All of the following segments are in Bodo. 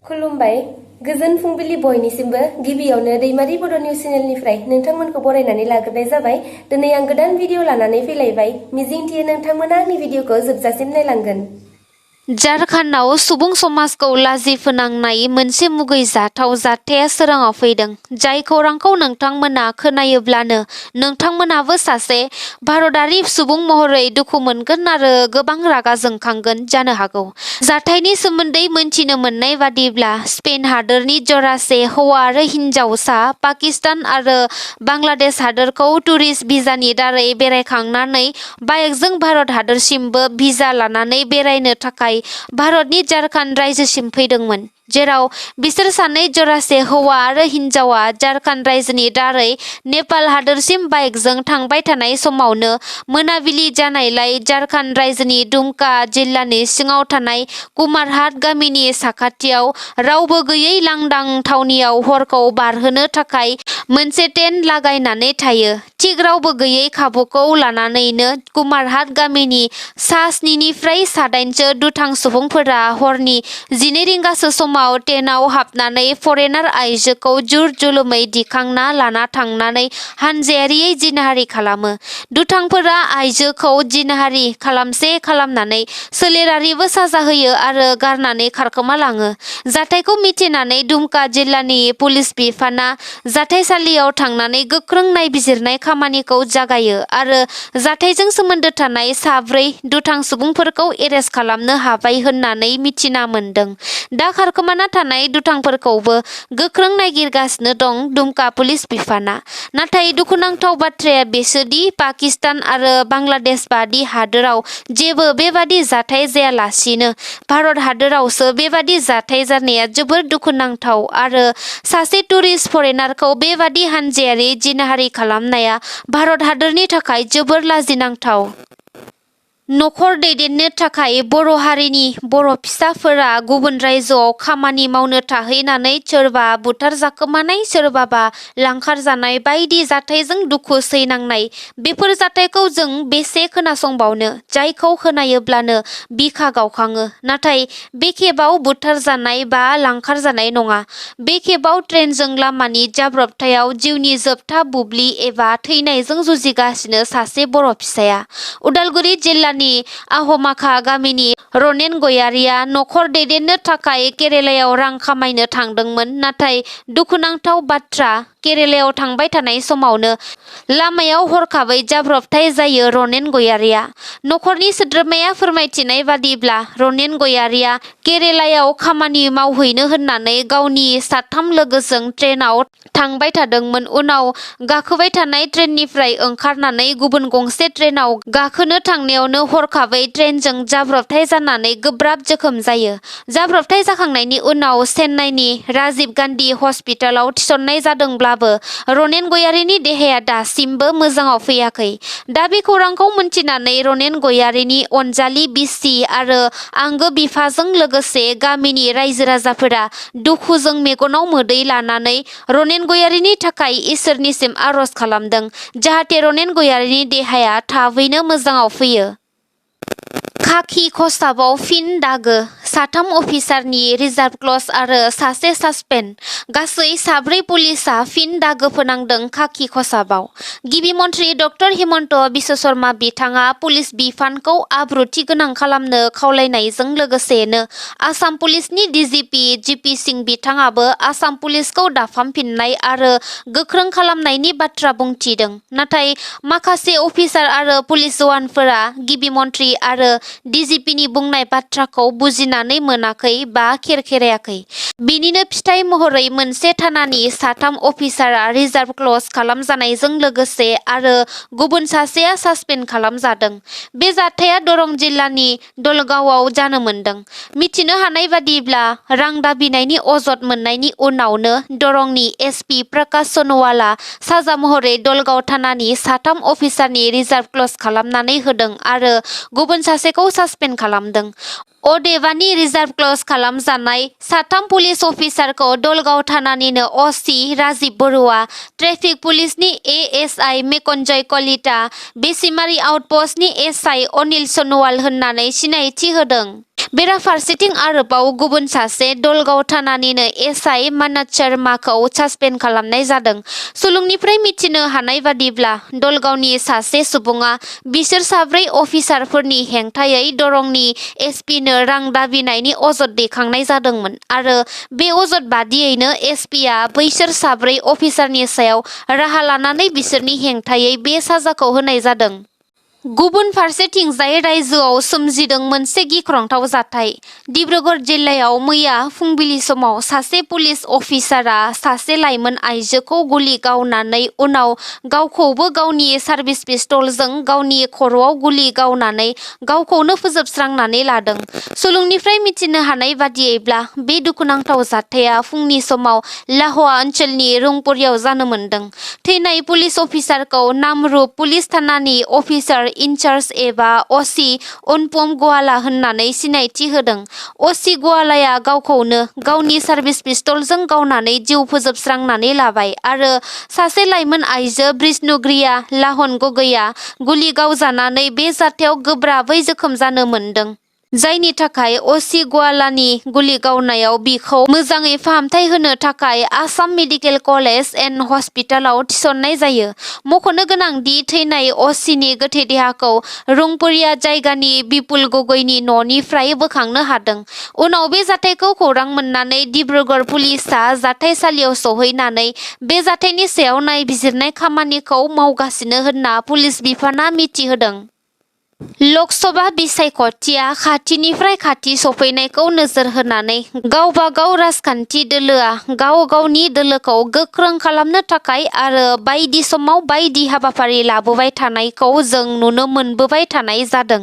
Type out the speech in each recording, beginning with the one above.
खुलुमबाय गोजोन फुंबिलि बयनिसिमबो गिबियावनो दैमारि बड' निउस चेनेलनिफ्राय नोंथांमोनखौ बरायनानै लाग्रोनाय जाबाय। दिनै आं गोदान भिडिअ लानानै फैलायबाय। मिजिंथियो नोंथांमोना आंनि भिडिअखौ जोबजासिम नायलांगोन। झारखन्डआव सुबुं समाजखौ लाजि फोनांनाय मोनसे मुगैजाथाव जाथाया सोराङाव फैदों। जाय खौरांखौ नोंथांमोना खोनायोब्लानो नोंथांमोनाबो सासे भारतारि सुबुं महरै दुखु मोनगोन आरो गोबां रागा जोंखांगोन जानो हागौ। जाथायनि सोमोन्दै मोनथिनो मोननाय बादिब्ला स्पेन हादोरनि जरासे हौवा आरो हिन्जावसा पाकिस्तान आरो बांलादेश हादोरखौ टुरिस्ट भिजानि दारै बेरायखांनानै बाइकजों भारत हादोरसिमबो भिजा लानानै बेरायनो थाखाय भारतनि झारखन्ड रायजोसिम फैदोंमोन। जेराव बिसोर सानै जरासे हौवा आरो हिन्जावा झारखन्ड रायजोनि दारै नेपाल हादोरसिम बाइकजों थांबाय थानाय समावनो मोनाबिलि जानायलाय झारखन्ड रायजोनि दुमका जिल्लानि सिङाव थानाय कुमारहाट गामिनि साखाथियाव रावबो गैयै लांदां थावनियाव हरखौ बारहोनो थाखाय मोनसे टेन्ट लागायनानै थायो। थिग रावबो गैयै खाबुखौ लानानैनो कुमारहाट गामिनि सा 7 निफ्राय सा 8सो दुथां सुबुंफोरा हरनि 12 रिंगासो समाव टेन्टआव हाबनानै फरेनार आइजोखौ जुर जुलुमै दिखांना लाना थांनानै हानजायारियै जिनाहारि खालामो। दुथांफोरा आइजोखौ जिनाहारि खालामसे खालामनानै सोलेरारिबो साजा होयो आरो गारनानै खारखोमा लाङो। जाथायखौ मिथिनानै दुमका जिल्लानि पुलिस बिफाना जाथायसालियाव थांनानै गोख्रों नायबिजिरनाय खामानिखौ जागायो आरो जाथायजों सोमोन्दो थानाय सा 4 दुथां सुबुंफोरखौ एरेस्ट खालामनो हाबाय होननानै मिथिना मोन्दों। दा खारखोमाना थानाय दुथांफोरखौबो गोख्रों नागिरगासिनो दं दुमका पुलिस बिफाना। नाथाय दुखुनांथाव बाथ्राया बेसोदि पाकिस्तान आरो बांलादेश बादि हादोराव जेबो बेबादि जाथाय जायालासिनो भारत हादोरावसो बेबादि जाथाय जानाया जोबोर दुखुनांथाव आरो सासे टुरिस्ट फरेनारखौ बेबादि हानजायारि जिनाहारि खालामनाया भारत हादोरनि थाखाय जोबोर लाजिनांथाव। नखर दैदेननो थाखाय बर' हारिनि बर' फिसाफोरा गुबुन रायजोआव खामानि मावनो थाहैनानै सोरबा बुथारजाखोमानाय सोरबाबा लांखारजानाय बायदि जाथायजों दुखु सैनांनाय बेफोर जाथायखौ जों बेसे खोनासंबावनो जायखौ खोनायोब्लानो बिखा गावखाङो। नाथाय बे खेबाव बुथारजानाय बा लांखारजानाय नङा। बे खेबाव ट्रेनजों लामानि जाब्रबथायाव जिउनि जोबथा बुब्लि एबा थैनायजों जुजिगासिनो सासे बर' फिसाया। उदालगुरि जिल्लानि आहमाखा गामिनि रनेन गयारिया नखर दैदेननो थाखाय केरेलायाव रां खामायनो थांदोंमोन। नाथाय दुखुनांथाव बाथ्रा केरेलायाव थांबाय थानाय समावनो लामायाव हरखाबै जाब्रबथाय जायो रनेन गयारिया। नखरनि सोद्रोमाया फोरमायथिनाय बादिब्ला रनेन गयारिया केरेलायाव खामानि मावहैनो होननानै गावनि 3 लोगोजों ट्रेनआव थांबाय थादोंमोन। उनाव गाखोबाय थानाय ट्रेननिफ्राय ओंखारनानै गुबुन गंसे ट्रेनआव गाखोनो थांनायावनो हरखाबै ट्रेनजों जाब्रबथाय जानानै गोब्राब जोखोम जायो। जाब्रबथाय जाखांनायनि उनाव चेन्नाइनि राजीव गान्धी हस्पिटालाव थिसननाय जादोंब्लाबो रनेन गयारिनि देहाया दासिमबो मोजाङाव फैयाखै। दा बे खौरांखौ मोनथिनानै रनेन गयारिनि अनजालि बिसि आरो आंगो बिफाजों लोगोसे गामिनि रायजो राजाफोरा दुखुजों मेगनाव मोदै लानानै रनेन गयारिनि थाखाय इसोरनिसिम आरज खालामदों जाहाथे रनेन गयारिनि देहाया थाबैनो मोजाङाव फैयो। खाखि खसाबाव फिन दागो, 3 अफिसारनि रिजार्भ क्लज आरो सासे सासपेन्ड। गासै 4 पुलिसआ फिन दागो फोनांदों खाखि खसाबाव। गिबि मन्थ्रि ड हिमन्त बिश्व शर्मा बिथाङा पुलिस बिफानखौ आब्रुथि गोनां खालामनो खावलायनायजों लोगोसेनो आसाम पुलिसनि डिजिपि जिपि सिंह बिथाङाबो आसाम पुलिसखौ दाफामफिननाय आरो गोख्रों खालामनायनि बाथ्रा बुंथिदों। नाथाय माखासे अफिसार आरो पुलिस जवानफोरा गिबि मन्थ्रि आरो डिजिपिनि बुंनाय बाथ्राखौ बुजिनानै मोनाखै बा खेरखेरायाखै। बिनिनो फिथाइ महरै मोनसे थानानि 3 अफिसारआ रिजार्भ क्लज खालामजानायजों लोगोसे आरो गुबुन सासेया सासपेन्ड खालामजादों। बे जाथाया दरं जिल्लानि दलगावआव जानो मोन्दों। मिथिनो हानाय बादिब्ला रां दाबिनायनि अजद मोननायनि उनावनो दरंनि एसपि प्रकाश सनवालआ साजा महरै दलगाव थानानि 3 अफिसारनि रिजार्भ क्लज खालामनानै होदों आरो गुबुन सासेखौ सासपेन्ड खालामदों। अदेबानि रिजार्भ क्लज खालामजानाय साथाम पुलिस अफिसारखौ दलगाव थानानिनो अ.सि. राजिब बरुवा, ट्रेफिक पुलिसनि एएसआइ मेकनजय कलिता, बेसिमारि आउटपस्टनि एसआइ अनिल सनवाल होननानै सिनायथि होदों। बेराफारसेथिं आरोबाव गुबुन सासे दलगाव थानानिनो एसआइ मानद शर्माखौ सासपेन्ड खालामनाय जादों। सुलुंनिफ्राय मिथिनो हानाय बादिब्ला दलगावनि सासे सुबुङा बिसोर साब्रै अफिसारफोरनि हेंथायै दरंनि एसपिनो रां दाबिनायनि अजद दैखांनाय जादोंमोन आरो बे अजद बादियैनो एसपिआ बैसोर साब्रै अफिसारनि सायाव राहा लानानै बिसोरनि हेंथायै बे साजाखौ होनाय जादों। गुबुन फारसेथिंजाय रायजोआव सोमजिदों मोनसे गिख्रंथाव जाथाय। डिब्रुगड़ जिल्लायाव मैया फुंबिलि समाव सासे पुलिस अफिसारा सासे लाइमोन आइजोखौ गुलि गावनानै उनाव गावखौबो गावनि सार्भिस पिस्तलजों गावनि खर'आव गुलि गावनानै गावखौनो फोजोबस्रांनानै लादों। सुलुंनिफ्राय मिथिनो हानाय बादियैब्ला बे दुखुनांथाव जाथाया फुंनि समाव लाहवा ओनसोलनि रुंपुरियाव जानो मोन्दों। थैनाय police अफिसारखौ Namrup police थानानि officer in charge एबा अ.सि. अनुपम गवाला होननानै सिनायथि होदों। अ.सि. गवालाया गावखौनो गावनि सार्भिस पिस्तलजों गावनानै जिउ फोजोबस्रांनानै लाबाय आरो सासे लाइमोन आइजो बिष्णुप्रिया लाहन गगैआ गुलि गावजानानै बे जाथायाव गोब्राबै जोखोम जानो मोन्दों। जायनि थाखाय अ.सि. गवालानि गुलि गावनायाव बिखौ मोजाङै फाहामथाय होनो थाखाय आसाम मेडिकेल कलेज एन्ड हस्पिटालाव थिसननाय जायो। मख'नो गोनांदि थैनाय अ.सि.नि गोथै देहाखौ रुंपुरिया जायगानि बिपुल गगैनि न'निफ्राय बोखांनो हादों। उनाव बे जाथायखौ खौरां मोननानै डिब्रुगड़ पुलिसआ जाथायसालियाव सौहैनानै बे जाथायनि सायाव नायबिजिरनाय खामानिखौ मावगासिनो होनना पुलिस बिफाना मिथिहोदों। लकसभा बिसायख'थिया खाथिनिफ्राय खाथि सफैनायखौ नोजोर होनानै गावबा गाव राजखान्थि दोलोआ गाव गावनि दोलोखौ गोख्रों खालामनो थाखाय आरो बायदि समाव बायदि हाबाफारि लाबोबाय थानायखौ जों नुनो मोनबोबाय थानाय जादों।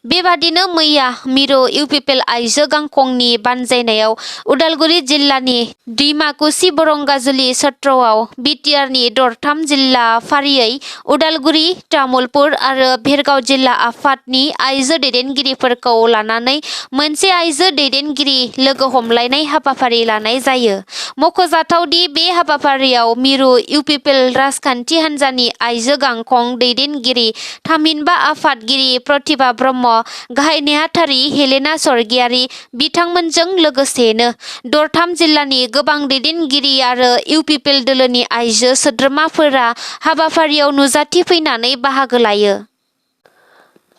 बेबादिनो मैया मिरु इउपिपिएल आइजो गांखंनि बानजायनायाव उदालगुरि जिल्लानि डिमाकुसि बरंगाजुलि सत्रआव बिटिआरनि दरथाम जिल्ला फारियै उदालगुरि, तामुलपुर आरो भेरगाव जिल्ला आफादनि आइजो दैदेनगिरिफोरखौ लानानै मोनसे आइजो दैदेनगिरि लोगो हमलायनाय हाबाफारि लानाय जायो। मख'जाथावदि बे हाबाफारियाव मिरु इउपिपिएल राजखान्थि हान्जानि आइजो गांखं दैदेनगिरि थामहिनबा आफादगिरि प्रतिभा ब्रह्म, गाहाय नेहाथारि हेलेना स्वर्गियारि बिथांमोनजों लोगोसेनो दरथाम जिल्लानि गोबां दैदेनगिरि आरो इउपिपिएल दोलोनि आइजो सोद्रोमाफोरा हाबाफारियाव नुजाथिफैनानै बाहागो लायो।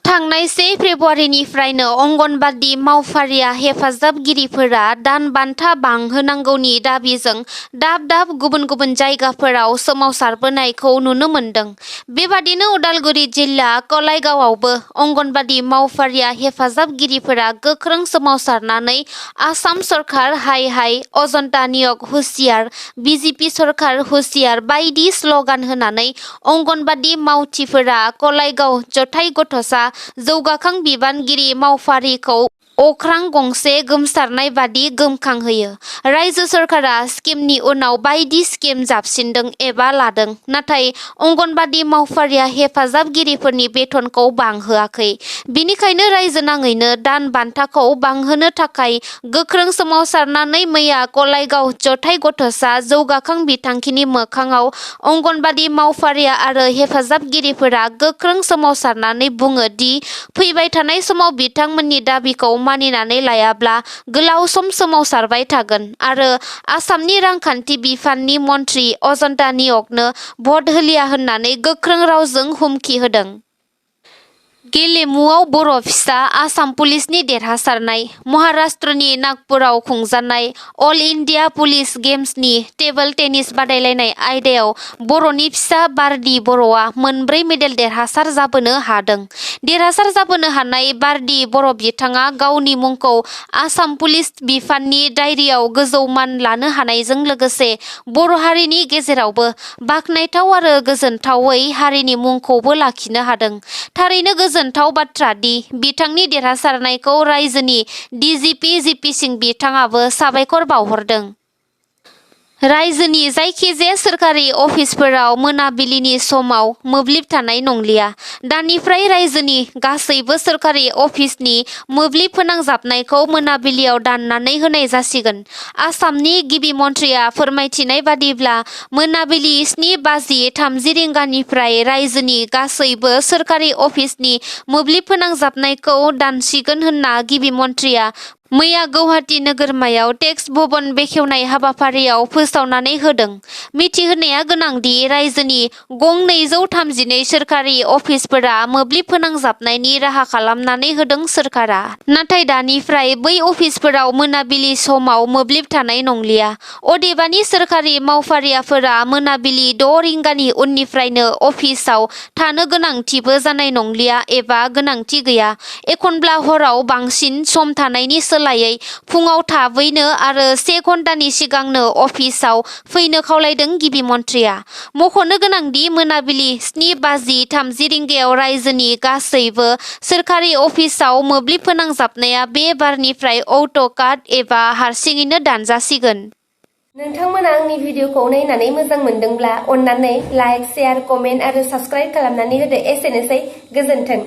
थांनाय 1 फेब्रुवारिनिफ्रायनो अंगनबादि मावफारिया हेफाजाबगिरिफोरा दान बान्था बांहोनांगौनि दाबिजों दाब दाब गुबुन गुबुन जायगाफोराव सोमावसारबोनायखौ नुनो मोन्दों। बेबादिनो उदालगुरि जिल्ला कलाइगावआवबो अंगनबादि मावफारिया हेफाजाबगिरिफोरा गोख्रों सोमावसारनानै आसाम सरकार हाय हाय, अजन्ता नियग हुसियार, बिजेपि सरकार हुसियार बायदि स्लगान होनानै अंगनबादि मावथिफोरा कलाइगाव जथाइ गथ'सा जौगाखां बिबानगिरि मावफारिखौ अख्रां गंसे गोमसारनाय बादि गोमखांहोयो। रायजो सरकारा स्किमनि उनाव बायदि स्किम जाबसिनदों एबा लादों, नाथाय अंगनबादि मावफारिया हेफाजाबगिरिफोरनि बेथनखौ बांहोआखै। बिनिखायनो रायजो नाङैनो दान बान्थाखौ बांहोनो थाखाय गोख्रों सोमावसारनानै मैया कलाइगाव जथाइ गथ'सा जौगाखां बिथांखिनि मोखाङाव अंगनबादि मावफारिया आरो हेफाजाबगिरिफोरा गोख्रों सोमावसारनानै बुङो दि फैबाय थानाय समाव बिथांमोननि दाबिखौ मानिनानै लायाब्ला गोलाव सम सोमावसारबाय थागोन आरो आसामनि रांखान्थि बिफाननि मन्थ्रि अजन्ता नियगनो भट होलिया होननानै गोख्रों रावजों हुमखि होदों। गेलेमुआव बर' फिसा आसाम पुलिसनि देरहासारनाय। महाराष्ट्रनि नागपुराव खुंजानाय अल इन्डिया पुलिस गेम्सनि टेबोल टेनिस बादायलायनाय आयदायाव बर'नि फिसा बारदि बर'आ मोनब्रै मेडेल देरहासार जाबोनो हादों। देरहासार जाबोनो हानाय बारदि बर' बिथाङा गावनि मुंखौ आसाम पुलिस बिफाननि डायरियाव गोजौ मान लानो हानायजों लोगोसे बर' हारिनि गेजेरावबो बाख्नायथाव आरो गोजोनथावै हारिनि मुंखौबो लाखिनो हादों। थारैनो गोजोनथाव बाथ्रा दि बिथांनि देरहासारनायखौ रायजोनि डिजिपि जिपि सिं बिथाङाबो साबायखर बावहरदों। रायजोनि जायखिजाया सोरखारि अफिसफोराव मोनाबिलिनि समाव मोब्लिब थानाय नंलिया। दानिफ्राय रायजोनि गासैबो सोरखारि अफिसनि मोब्लिब फोनांजाबनायखौ मोनाबिलियाव दाननानै होनाय जासिगोन। आसामनि गिबि मन्थ्रिया फोरमायथिनाय बादिब्ला मोनाबिलि 7:30 रिंगानिफ्राय रायजोनि गासैबो सोरखारि अफिसनि मोब्लिब फोनांजाबनायखौ दानसिगोन होनना गिबि मन्थ्रिया मैया गुवाहाटी नोगोरमायाव टेक्स भवन बेखेवनाय हाबाफारियाव फोसावनानै होदों। मिथिहोनाया गोनांदि रायजोनि गं 232 सोरखारि अफिसफोरा मोब्लिब फोनांजाबनायनि राहा खालामनानै होदों सोरखारा। नाथाय दानिफ्राय बै अफिसफोराव मोनाबिलि समाव मोब्लिब थानाय नंलिया। अदेबानि सोरखारि मावफारियाफोरा मोनाबिलि 6 रिंगानि उननिफ्रायनो अफिसाव थानो गोनांथिबो जानाय नंलिया एबा गोनांथि गैया। एखनब्ला हराव बांसिन सम थानायनि सोलायै फुङाव थाबैनो आरो 1 घन्टानि सिगांनो अफिसाव फैनो खावलायदों गिबि मन्थ्रिया। मख'नो गोनांदि मोनाबिलि 7:30 रिंगायाव रायजोनि गासैबो सोरखारि अफिसाव मोब्लिब फोनांजाबनाया बे बारनिफ्राय अट'काट एबा हारसिङैनो दानजासिगोन। नोंथांमोना आंनि भिडिअखौ नायनानै मोजां मोनदोंब्ला अन्नानै लाइक, शेयार, कमेन्ट आरो साबस्क्राइब खालामनानै होदो। एसेनोसै, गोजोन्थों।